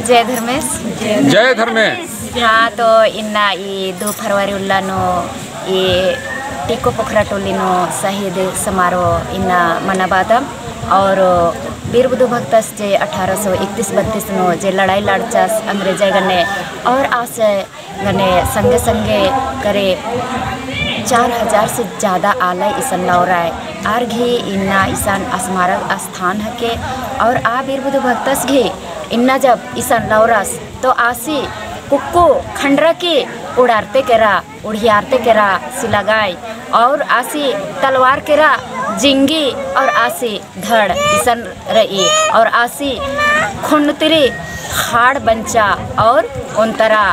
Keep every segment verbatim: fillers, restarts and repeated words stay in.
जय धर्मेस। जय धर्मेस। हाँ, तो इन्ना ई दो फरवरी उल्ला नू ई टीको पोखरा टोली नू शहीद समारोह इन्ना मनाबादम। और बीर बुधु भगतस जे अठारह सौ इकतीस बत्तीस नू जे लड़ाई लड़चस अंग्रेजय गने और आस गने संगे संगे करे चार हजार से ज्यादा आलय इसन लौराय। आर घी इन्ना इसन स्मारक स्थान हके। और आ बीर बुधु भगतस घी इन्ना जब इसन लौरस तो आसी कुक्को खंडरा की उड़ारते केरा, उड़ियारते केरा सिलगाई और आसी तलवार केरा जिंगी और आसी धड़ इसन रई और आसी खुन्नतिरी खाड़ बंचा और ओन्तरा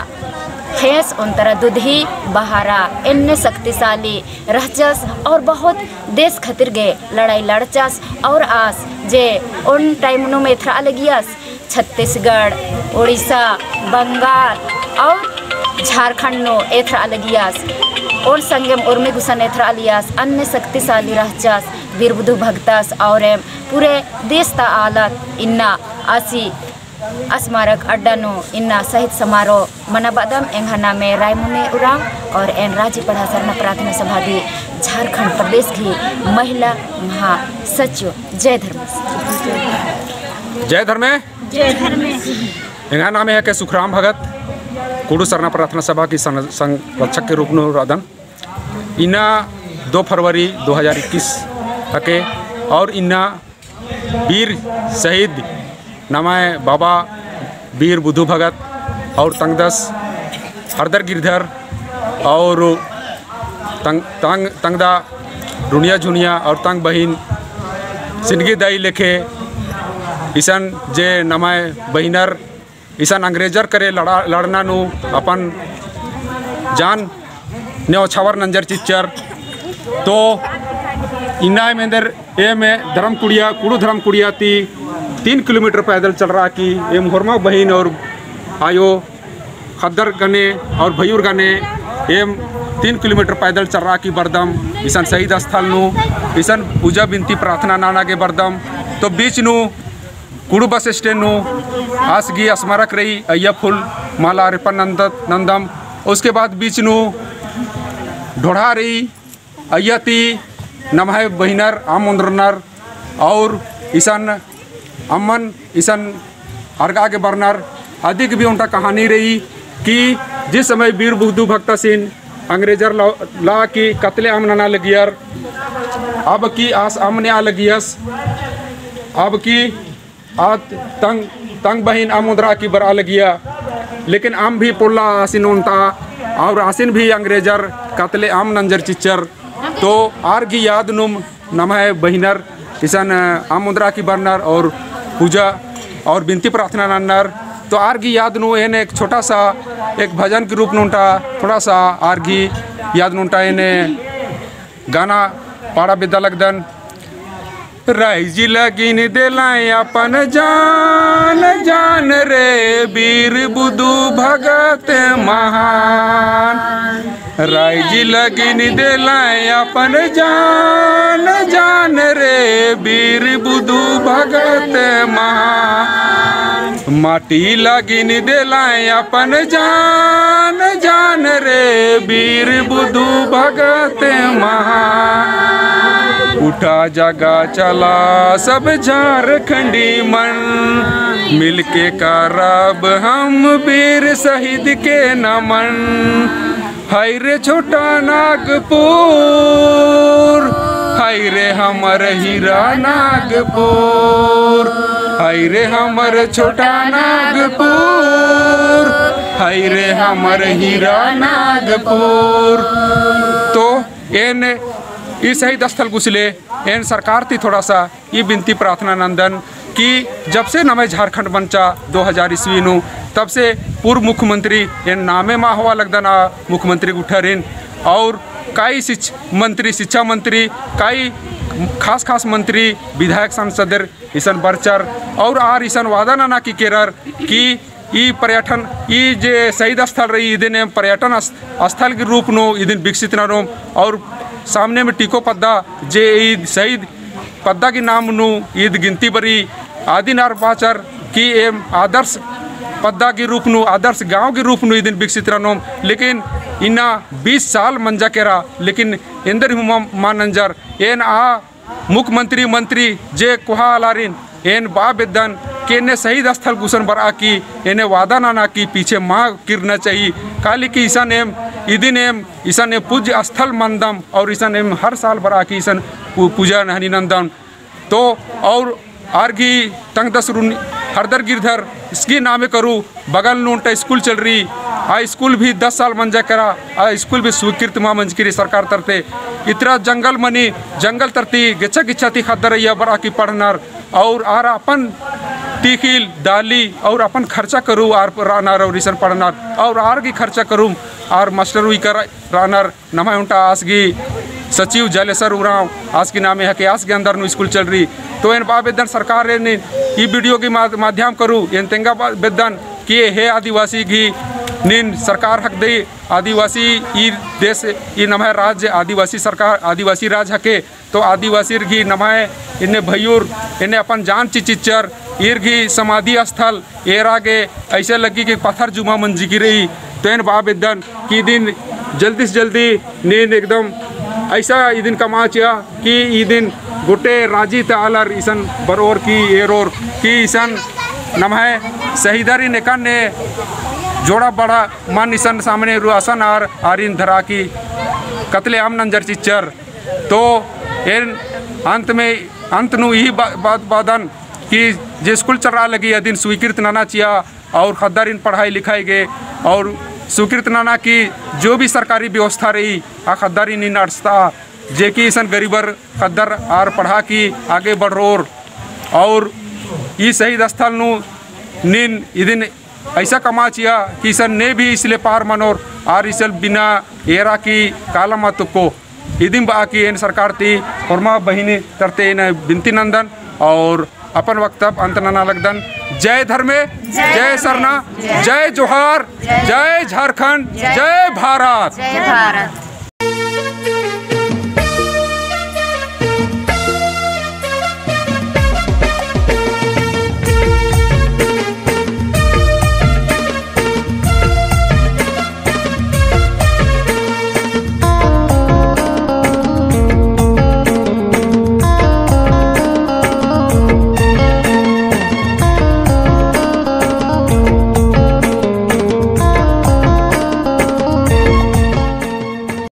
खेस ओन्तरा दुधही बहारा एन्ने शक्तिशाली रहचस और बहुत देश खतिर गे लड़ाई लड़चस और आस जे ओन time नू एथरा लगियस छत्तीसगढ़, उड़ीसा, बंगाल और झारखंड नू एथरा लगियस। ओन संगेम उर्मी गुसन एथरा लियस, अन्ने शक्तिशाली रहचस, बीर बुधु भगतस और एम पूरे देश ता आलत इन्ना आसी स्मारक अड्डा नू इन्ना शहीद समारोह मनाबादम। एंग्है नामे रायमुनी उराँव और एन राजी पड़हा सरना प्रार्थना सभा दी झारखंड प्रदेश की महिला महासचिव। जय धर्मेस। जय धर्मे। जय धर्मेस। एंग्है नामे हके सुखराम भगत, कुड़ू सरना प्रार्थना सभा की सं-, संरक्षक के रूप नू रअदन। इन्ना दो फरवरी दो हजार इक्कीस हके और इन्ना बीर शहीद नम्है बाबा बीर बुधु भगत और तंगदस हरदर गिरधर और तंग, तंग, तंगदा रुनिया झुनिया और तंग बहिन सिनगी दई लेखे इसन जे नम्है बहिनर इसन अंग्रेजर करे लड़ा, लड़ना नू अपन जान न्योछावर नंजर चिच्चर। तो इन्ना मेंदर एम धर्मकुड़िया, कुड़ू धर्मकुड़िया ती तीन किलोमीटर पैदल चलरआ की एम होरमा बहिन और आयो ख़द्दर गने और भइयुर गने एम तीन किलोमीटर पैदल चलरआ की बरदम इसन शहीद स्थल नू इसन पूजा बिनती प्रार्थना नना गे बरदम। तो बीच नू कुड़ू बस स्टैंड नू आस गही स्मारक रई, अइय्या फूल माला अर्पण नंद-, नंदम। उसके बाद बीच नू ढोढ़ा रई, अइय्या ती नम्है बहिनर आम ओन्द्रनर और इसन अम्मन इसन अरगा गे बरनर। अदिक भी ओन्टा कहानी रई कि जिस समय बीर बुधु भगतसिन अंग्रेजर ला, ला की कतले आम नना लगियर, अब की आस अम्म नेआ लगियस, अब की आद तंग, तंग बहिन अम्म ओन्द्रआ की बरआ लगिया, लेकिन अम्म भी पोल्ला आसिन ओन्टा, और आसिन भी अंग्रेजर कतले अम्म नंजर चिच्चर। तो आर गही याद नुम नम्है बहिनर इसन अम्म ओन्द्रआ की बरनर और पूजा और बिनती प्रार्थना नन्नर। तो आर गही याद नू एन एक छोटा सा एक भजन के रूप नू ओन्टा थोड़ा सा आर गही याद नू ओन्टा एन गाना पाड़ा बेद्दा लगदन। राइजी लगिन देलाय अपन जान, जान रे बीर बुधु भगत महान। राइजी लगिन देलाय अपन जान, जान रे बीर बुधु भगत महान। माटी लगिन देलाय अपन जान, जान रे बीर बुधु भगत महान। उठा जगा चला सब झारखंडी मन, मिलके करब हम बीर शहीद के नमन। हाय रे छोटा नागपुर, हाय रे हमर हीरा नागपुर, हाय रे हमर छोटा नागपुर, हाय रे हमर हीरा नागपुर। तो एन ई शहीद स्थल गुसले एन सरकार ती थोड़ा सा ई बिनती प्रार्थना नंदन कि जब से नम्है झारखंड बंचा दो हजार ईस्वी नू, तब से पूर्व मुख्यमंत्री एन नामे मा होआ लगदन आ मुख्यमंत्री गुट्ठरिन, और काई शिक्ष-, मंत्री, शिक्षा मंत्री, काई खास खास मंत्री, विधायक, सांसदर इसन बरचर, और आर इसन वादा नना की केरर कि ई पर्यटन, ई जे शहीद स्थल रई, इदिन एम पर्यटन अस-, स्थल के रूप नू इदिन विकसित ननोम, और सामने में टीको पद्दा जे ईद शहीद पद्दा की नाम नू ईद गिनती बरई, आदिन आर बाचर कि एम आदर्श पद्दा गे रूप नू, आदर्श गाँव गे रूप नू इदिन विकसित रअनोम। लेकिन इन्ना बीस साल मंजा केरा, लेकिन एन्देर हूँ मा नंजर। एन आ मुख्यमंत्री, मंत्री जे कोहा आलारिन एन बआ बेद्दन कि एन्ने शहीद स्थल गुसन बरआ की एन्ने वादा नना की पीछे मा किरना चाही। काली कि इसन एम, इदिन एम, इसन एम पूज्य स्थल मनदम और इसन एम हर साल बरआ की इसन पू-, पूजा नहनी नंदम। तो और आर गही तंगदस रुन हरदर गिरधर इसकी नामे करू बगल नू ओन्टा स्कूल चलरी, आ स्कूल भी दस साल मंजा केरा, आ स्कूल भी स्वीकृत मा मंजकी रई सरकार तरती। इतरा जंगल मनी, जंगल तरती गेच्छा गेच्छा ती ख़द्दर अइय्या बरआ की पढ़नर, और आर अपन टिकिल दाली और अपन खर्चा करू आर रअनर और इसन पढ़नर, और आर गही खर्चा करू आर मास्टर उइकर रअनर। नम्है ओन्टा आस गही सचिव जलेसर उराँव आस गही नामे हके, आस गही अंदर नू स्कूल चलरी। तो एन बआ बेद्दन सरकार एन ई video गही मा-, माध्यम करू एन तेंगा बआ बेद्दन कि हे आदिवासी गही नीन सरकार हकदई। आदिवासी ई देश, ई नम्है राज्य आदिवासी सरकार, आदिवासी राज हके। तो आदिवासीर गही नम्है एन्ने भइयुर एन्ने अपन जान चिच्चर, ईर गही समाधि स्थल एरा गे ऐसे लग्गी कि पत्थर जुमा मंजकी रई। तो एन बआ बेद्दन कि इदिन जल्दी से जल्दी नीन एकदम ऐसा इदिन कमआ चिआ कि इदिन गोटे राजी ता आलर इसन बरओर की एरोर कि इसन नम्है शहीदारिन एकन्ने जोड़ा बड़ा मन इसन सामने रअसन आर आरिन धरआ की कत्लेआम नंजर चिच्चर। तो एन अंत में, अंत नू इही बा-, बात बअदन कि जे स्कूल चलरआ लगी अदिन स्वीकृत नना चिआ और ख़द्दारिन पढ़ाई लिखाई गे और स्वीकृत नना कि जो भी सरकारी व्यवस्था रई आ ख़द्दारिन नीन अंड़सता, जे कि इसन गरीबर ख़द्दर आर पढ़आ की आगे बढ़रओर। और ई शहीद स्थल नू नीन इदिन ऐसा कमआ चिआ कि इसन ने भी इसले पार मनोर आर इसन बिना एरा की कालम मा तुक्को। इदिम बआ की एन सरकार ती होरमा बहिनी तरते एन बिनती नंदन और अपन वक्तव्य अंत नना लगदन। जय धर्मे, जय जय सरना, जय जय जोहार, जय जय झारखंड, जय जय भारत। जय भारत।